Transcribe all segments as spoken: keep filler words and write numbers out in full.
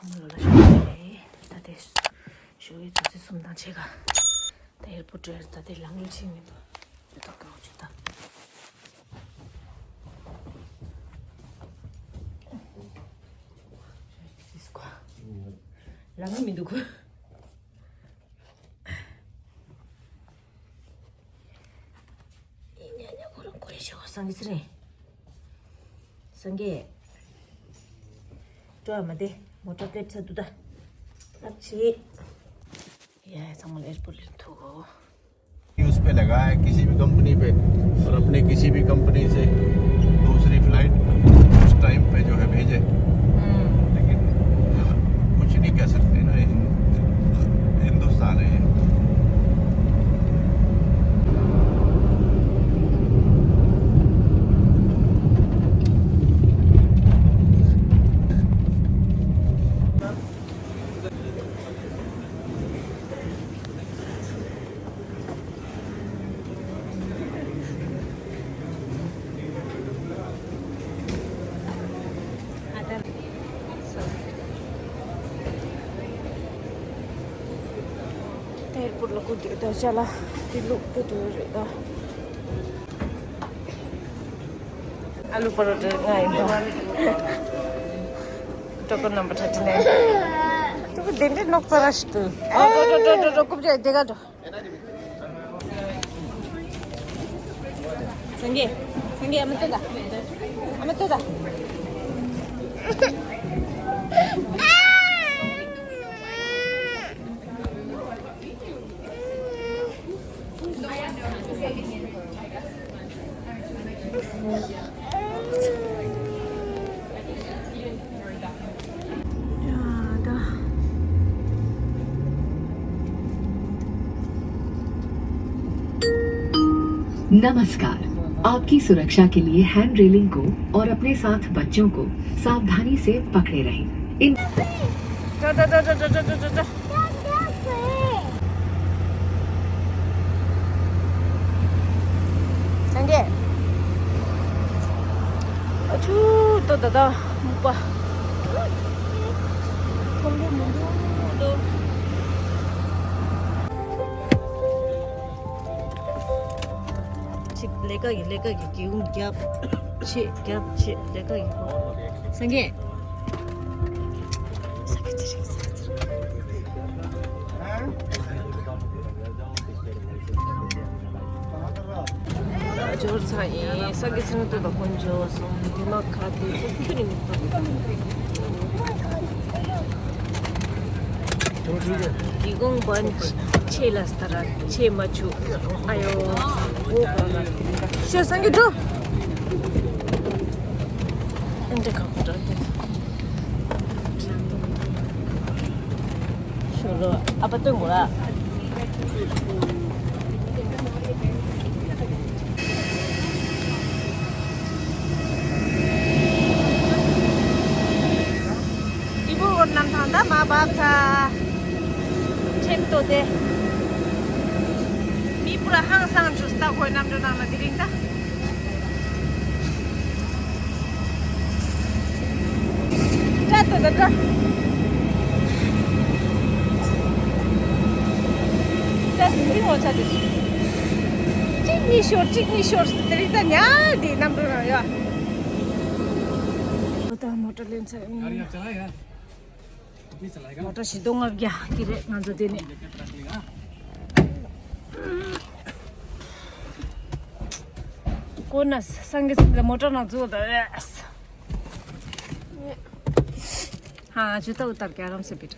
ཨ་མ་ལོ་ལ་ཞོགས་པ་རེད། ད་དེ་ཞོགས་ཀྱི་ཆུ་ཚོད་གསུམ་དང་ཕྱེད་ཀ་ད་ཨེར་པོར་ཊ་རེད། ད་དེ་ལམ་ལུགས་ཆེན་མི་འདུག་དེ་ཐོག་གི་འོག་ཆུ་ད། ལམ་མི་འདུག་ཉ་ཉ་ཁོ་རང་ཁོ་རེ་ཤོག་སངས་རྒྱས་ཚེ་རིང་། སངས་རྒྱས། སྤྲོ་བ་མ་བདེ། མོ་ཊ་སླེབས་ཚར་འདུག་ད། སླེབས་ཆེ། ཡ་ཚང་མ་ལ་ཨེར་པོར་ཊ་ལ་ཐུག་གོ། ཡུ་ཨེས་པེ་ལ་ག་ཀི་སི་བི་ཀམ་པ་ནི་པེ་ཨོར་ཨབ་ནེ་ཀི་སི་བི་ཀམ་པ་ནི་སེ་དུ་སི་ਰੀ་ཕ་ལའེ་ཊ་ཨུ་ཊ་ཊ་ཡིམ་པེ་ཇོ་ཧེ་བྷེ་ཇེ། ལེ་ཀིན་ཀུཆ་ནི་ཀ་སཀ་ཏེ་ན་ཧིན་དུ་སྟ་ན་ཧེ། ཨེར་པོར་ཊ་ལ་སྒུག་བསྡད་ད་ཅ་ལག་དེ་བླུགས་དེ་འགྲོ་རེད་ད། ཨ་ལུ་པ་རོ་ཊ་ང་ཡིན་པ། ཊོ་ཀོན་ནམ་བར་ཐར་ཊི་ནའིན། ཊོ་ཀོན་དེ་འདྲའི་ནོག་ཙ་ར་ཞིག་ཏུ། ཨོ་ཊོ་ཊོ་ཊོ་ཊོ་ཊོ། རྐུབ་བཀྱག་དེ་ག་འགྲོ། སངས་རྒྱས། སངས་རྒྱས་ཨ་མ་ལྟོས་ད། ཨ་མ་ལྟོས་ད། नमस्कार। आपकी सुरक्षा के लिए हैंड रेलिंग को और अपने साथ बच्चों को सावधानी से पकड़े रहें। इन སངས་རྒྱས། ཨ་ཆུ་ཏོ་ད་ད་སྨུག་པ། མཐོང་གི་མི་འདུག་ཏོ། ཅིག་ལས་ཀ་གི་ལས་ཀ་གི་སྒེའུ་ཁུང་རྒྱབ་ཆེ་རྒྱབ་ཆེ་ལས་ཀ་གི་སྒོ། སངས་རྒྱས། འབྱོར་ཚར་ཡིན། སངས་རྒྱས་ཚེ་རིང་ཏོ་དང་དཀོན་མཆོག་གསུམ་དེ་མ་ཁ་དེ་ཚོ་ཁྱོད་ནི་མི་ཐུབ། སྒེའུ་ཁུང་བར་ཆད་ལ་སྟ་ར་ཆད་མ་བྱུང་། ཨ་ཡོ། ཤོད་སངས་རྒྱས་འགྲོ། ཨེ་འདྲ་ཁག་པོ་འགྲོ་དེ། ཤོད་རོ། ཨ་ཕ་སྟོན་དགོས་ར། ཏི་བུ་འོར་རྣམ་ཐང་ད་མ་བབ་ཚ། ཁྲེབ་ཏོ་དེ། མི་པུ་ར་ཧང་སང་ཇུས་ད་གོས་རྣམ་འགྲོ་ནང་ལ་དེ་རིང་ད། ཏྲ་ཏོ་ད་ཏྲ། ཏྲ་ཟིང་ཟིང་འོ་ཚ་དེ། གཅིག་གཉིས་ཤོར་གཅིག་གཉིས་ཤོར་དེ་རིང་ད་ཉལ་དེ་རྣམ་འགྲོ་ནང་ཡོད། ད་མོ་ཊ་ལེན་ཚར་ཡིན། མོ་ཊ་བཞི་སྟོང་ལྔ་བརྒྱ་དེ་རེད་ང་ཚོ་དེ་ནས། ཀོ་ན་སངས་རྒྱས་ཚོ་མོ་ཊ་ནང་འཛུལ་ད། ཧ་ཇུ་ཏའུ་ཏར་ཀྱ་རམ་སེ་པིཊ།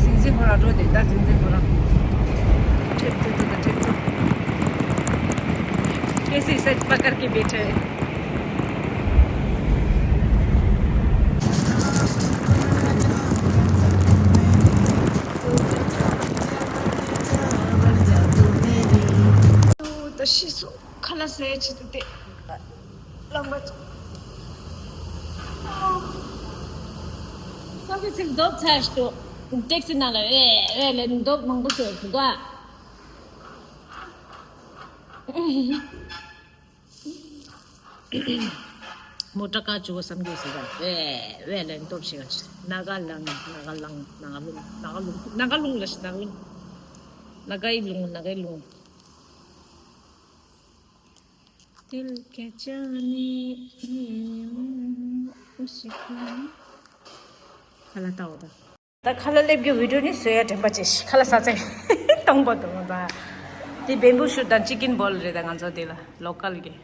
ཟིང་ཟིང་ཁོ་རང་འགྲོ་དེ་ད་ཟིང་ཟིང་ཁོ་རང་། ཁྲེབ་ཐུབ་ཐུབ་ད་ཁྲེབ་ཐུབ། कैसे सच पकड़ के बैठे हैं। ད་ཤི་སོང་། ཁ་ལག་ཟས་བྱེད་དུ་བསྡད། རླངས་པ། ཚིག་འདོབ་ཚར་ཞིག་ཏུ། ཊེག་སི་ནང་ལ་ཨེ་ཨེ་ལས་འདོབ་མང་པོ་ཞིག་ཞུ་ག། མོ་ཊ་ཀ་ཅུ་བ་བསམ་རྒྱུ་ཟེར་བ་ཨེ་ཨེ་ལས་འདོབ་ཞིག་ག་ཅི་ན་ག་ལང་ན་ག་ལང་ན་ག་ལུང་ན་ག་ལུང་ན་ག་ལུང་ལ་ཤི་ན་ག་ལུང་ན་ག་ཡི་ལུང་ན་ག་ཡི་ལུང་། དེ་ལ་སྐད་ཆ་ནི་ཞིག་ཁ་ལ་ལྟ་འོ་ད། ད་ཁ་ལ་སླེབས་རྒྱུ་བི་ཌིའོ་ནི་བཟོ་ཡ་དྲན་པ་བྱེད་ཤི་ཁ་ལ་ས་ཚ་སྟོང་པ་དུ་མ་ད། དེ་བེམ་བུ་ཤུ་ཊི་དང་ཅི་ཀིན་བོལ་རེད། ད་ང་ཚོ་དེ་ལ་ལོ་ཀལ་གི་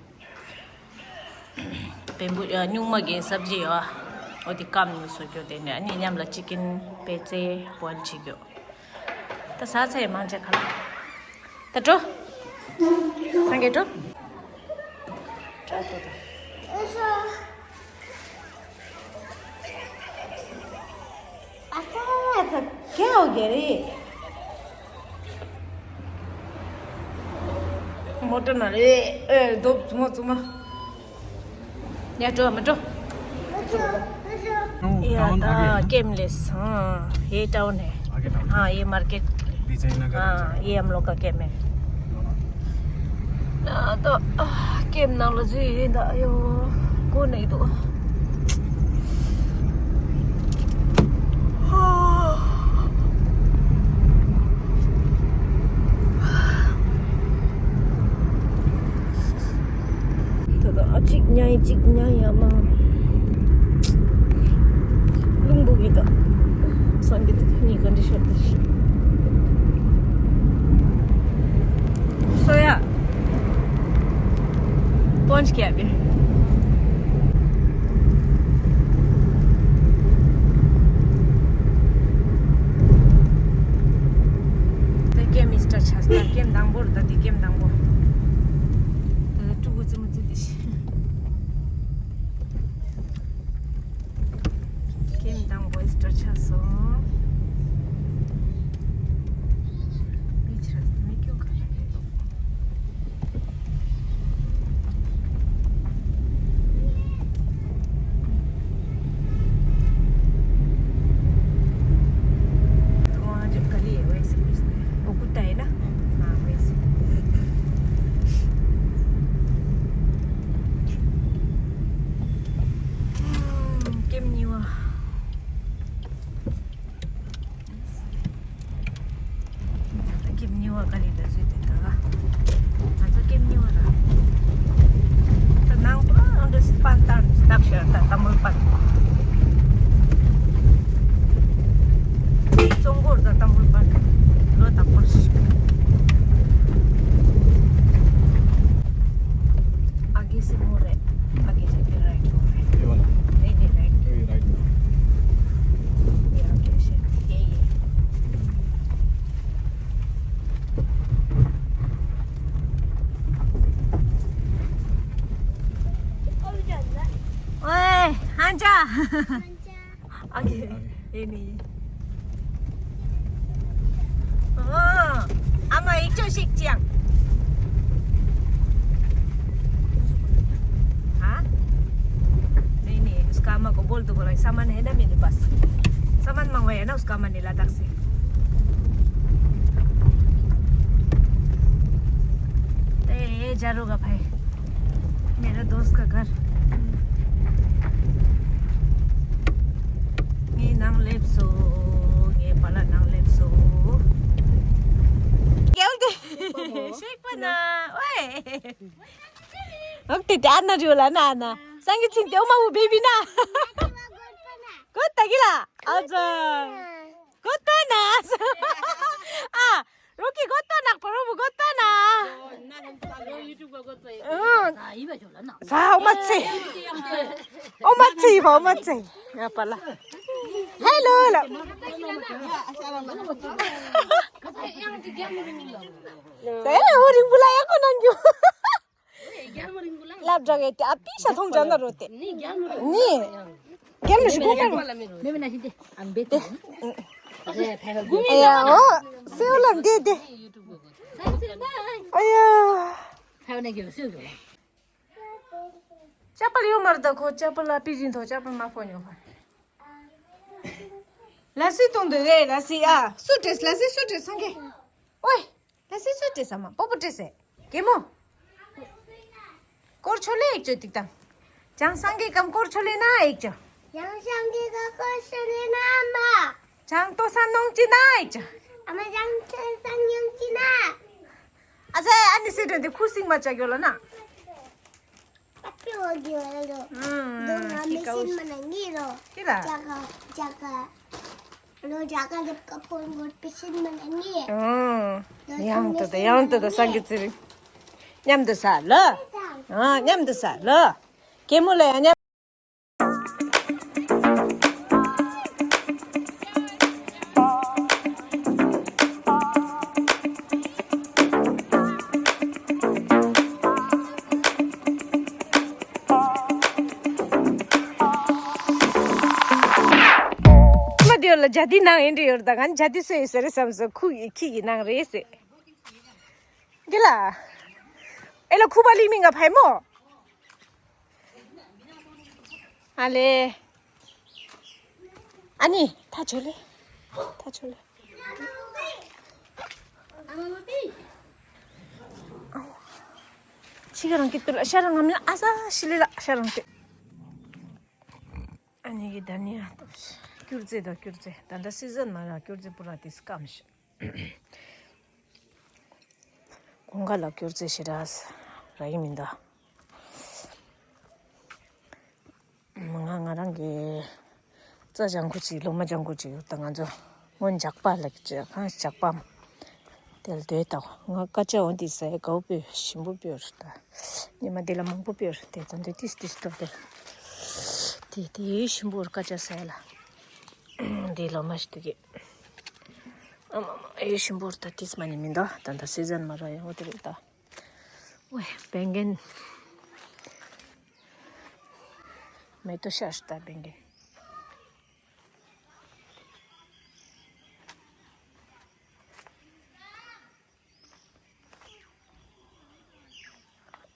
བེམ་བུ་ཡ་སྨྱུག་མ་གི་སབ་ཇི་ཡོད་ཨ། འོ་དེ་སྐམ་ནས་བཟོ་རྒྱུ་དེ་ནས་ཨ་ནི་མཉམ་ལ་ཅི་ཀིན་པེ་ཙེ་བོལ་བྱེད་རྒྱུ། ད་ཟ་ཚེ་མང་ཆེ་ཁ་ལ། ད་འགྲོ། སངས་རྒྱས་འགྲོ། འགྲོ་འགྲོ་འགྲོ། ཨ་ཙ་ཨ་ཙ་རྒྱལ་བ་རྒྱལ་རེད། མོ་ཊ་ན་རེད་ཨེ་རྡོབ་བཙུན་མ་བཙུན་མ། या तो मटो। या ता केम लेस। हाँ, ये टाउन है। आगे टाउन। हाँ, ये मार्केट। पीछे नगर। हाँ, ये हम लोग का केम है। ना तो केम ना लजी दा यो को नहीं तो। ད་ད་ཨ་གཅིག་ཉལ་གཅིག་ཉལ་ཡ་མ། རླུང་བུ་གི་ད། སང་གི་ད་གཉིས་ཀ་འདྲི་ཤོར་ད། སོ་ཡ། སྤོན་ཇི་ཁྱེར་གི། ད་ཀེམ་མི་སི་ཊར་ཆགས། ད་ཀེམ་དང་པོ་རེད། ད་དེ་ཀེམ་དང་པོ། ད་ད་ཕྲུ་གུ་ཙི་མོ་ཙི་དེ་ཤི། ཀེམ་དང་པོ་སི་ཊར་ཆགས་སོང་། མི་ཆགས་མི་སྐྱོ་ག་རེ་རེད། वहाँ जब गली है वैसे कुछ नहीं, वो कुत्ता है ना। हाँ, वैसे। हम्म, किम नहीं हुआ। ད་ཀེམ་གཉིས་པ་ག་རེ་ད་བཟོས་ཏེ་ད་ག་ང་ཚོ་ཀེམ་གཉིས་པ་ར། ད་ནང་པ་ཨང་དུ་སྤན་ཏང་སྟབས་ཤར་ད་ཏམ་མུལ་པན། ཙོང་གོར་ད་ཏམ་མུལ་པན། ལོ་ད་པོར་ཤི། ཨ་གེ་སི་མོ་རེད། ཨ་གེ་སི་དེ་ར་ཡོད་རེད། ཡོད་ལ། རེད་རེད་རེད། རེད་རེད། ཡ་ཨ་གེ་སི་དེ་ཡིན། ཨོའེ། ཧན་ཅ། ཨ་གེ་ཨེ་ནི། ཨ་མ་ཨི་ཅོ་ཤིག་ཅང་ཨ། नहीं नहीं, उसका अम्मा को बोल दो, बोला सामान है ना मेरे पास। सामान मंगवाया ना उसका अम्मा ने लद्दाख से। ए, जारो का भाई, मेरा दोस्त का घर। ངའི་ནང་སླེབས་སོང་། ངའི་པཱ་ལགས་ནང་སླེབས་སོང་། རྒྱལ་ཏེ་ཤེག་པ་ན། ཨོའེ། ཨོག་ཏེ་ཏེ་ཨ་ན་རིའུ་ལ་ན་ན། སང་གི་ཚིན་ཏེ་ཨོ་མ་བུ་བེ་བི་ན། གོ་ད་གི་ལ། ཨ་ཛ། གོ་ད་ན། ཨ། རོ་ཀི་གོ་ད་ན་པ་རོ་བུ་གོ་ད་ན། ཨ། ཟ་ཨོ་མ་ཚེ། ཨོ་མ་ཚེ་བ་ཨོ་མ་ཚེ། ཡ་པཱ་ལགས། ཧེ་ལོ་ལ། ཟ་ཡ་ཧོ་རིང་བུ་ལ་ཡ་གོ་ན་འགྱུ། ལབ་འདྲ་གི་ཏེ་ཨ་པི་ཤ་ཐོང་ཇ་ན་རོ་ཏེ། ནི། རྒྱལ་མི་ཞིག་གོ་ག་རོ། ཏེ། ཨེ་ཡ་ཨོ། སེའུ་ལ་འདི་འདི། ཨེ་ཡ། ཅ་པལ་ཡོད་མ་རེད་ད་ཁོ། ཅ་པལ་ཨ་པི་རིན་ཐོ་ཅ་པལ་མ་ཕོ་ཉོ་ཧ། ལ་སི་བཏུང་འདོད་རེད། ལ་སི་ཨ་སུ་སྤྲད། ལ་སི་སུ་སྤྲད། སངས་རྒྱས། ཨོའི། ལ་སི་སུ་སྤྲད་ས་མ་པོ་པོ་སྤྲད་སེ། རྒན་མོ། སྐོར་ཆོ་ལེ་ཡིག་ཅོ་ཏིག་དང་། ཅང་སངས་རྒྱས་ཀམ་སྐོར་ཆོ་ལེ་ན་ཡིག་ཅོ། ཅང་སངས་རྒྱས་ཀ་སྐོར་ཆོ་ལེ་ན་མ། ཅང་ཏོ་སང་ནོང་ཅི་ན་ཡིག་ཅོ། ཨ་མ་ཅང་ཏོ་སང་ཉོང་ཅི་ན། ཨ་ཙེ་ཨ་ནི་སི་ཏོན་དེ་ཁུ་སིང་མ་ཅག་ཡོད་ལ་ན། ཨུམ། ཁྱི་ཀའུ། ཁྱི་ལ། ཨུམ། ཡང་དུ་དུ་ཡང་དུ་དུ་སང་གི་ཚེ་རིང་། མཉམ་དུ་ཟ་ལོ། ཨ་མཉམ་དུ་ཟ་ལོ། གད་མོ་ལ་ཡང་མཉམ། མ་དེ་ལ་ཇ་དི་ནང་ཨེ་འདྲ་ཡོད་ད་གང་ཇ་དི་སོ་ཡི་ཟེར་བསམ་སོ་ཁུ་ཡི་ཁྱི་ཡི་ནང་རེད་ཟེར། འདི་ལ། ཨེ་ལ་ཁུ་པ་ལི་མི་ང་ཕའི་མོ། ཨ་ལེ། ཨ་ནི་ཐ་ཆོ་ལེ། ཐ་ཆོ་ལེ། ཕྱི་ག་རང་གི་ཏུ་ལ་ཤ་རང་ངམ་ལ་ཨ་ས་ཤི་ལེ་ལ་ཤ་རང་ཏེ། ཨ་ནི་གི་ད་ནི་ཨ་ཏོ་སྐྱུར་རྫས་དང་སྐྱུར་རྫས་ད་ལྟ་སི་ཛན་མ་ར་སྐྱུར་རྫས་པུ་ར་ཏི་སྐམ་ཤི། གོང་ཁ་ལ་སྐྱུར་རྫས་ཞེ་དྲག་ར་ཡི་མིན་ད། ང་ང་རང་གི་རྩྭ་ལྗང་ཁུ་ཅིག་ལོ་མ་ལྗང་ཁུ་ཅིག་ཡོད་ད། ང་ཚོ་སྔོན་ཇག་པ་ལ་ཅི་གང་ཇག་པ་དེ་ལ་སྡོད་ད། ང་ཀ་ཅ་འོ་འདི་ཟས་དགའ་བོ་སྤོས་ཞིམ་པོ་སྤོས་རུ་ད། ཉི་མ་འདི་ལ་མང་པོ་སྤོས་རུ་དེ་ད་འདི་ཏིས་ཏིས་ཏོ་དེ་དེ་དེ་ཞིམ་པོ་རུ་ཀ་ཅ་ཟས་ལ། འདི་ལོ་མ་ཞིག་ཏུ་གི། ཨ་མ་མ་ཨེ་ཞིམ་པོ་རུ་ད་ཏིས་མ་ནི་མིན་ད། ད་ད་སི་ཛན་མ་ར་ཡང་འོ་དེ་རེད་ད། ཝེ། བེང་གན། མེ་ཏོག་ཤར་ཤི་ད་བེང་གན།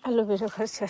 ཨ་ལོ་བེ་ར་ཁར་ཤར།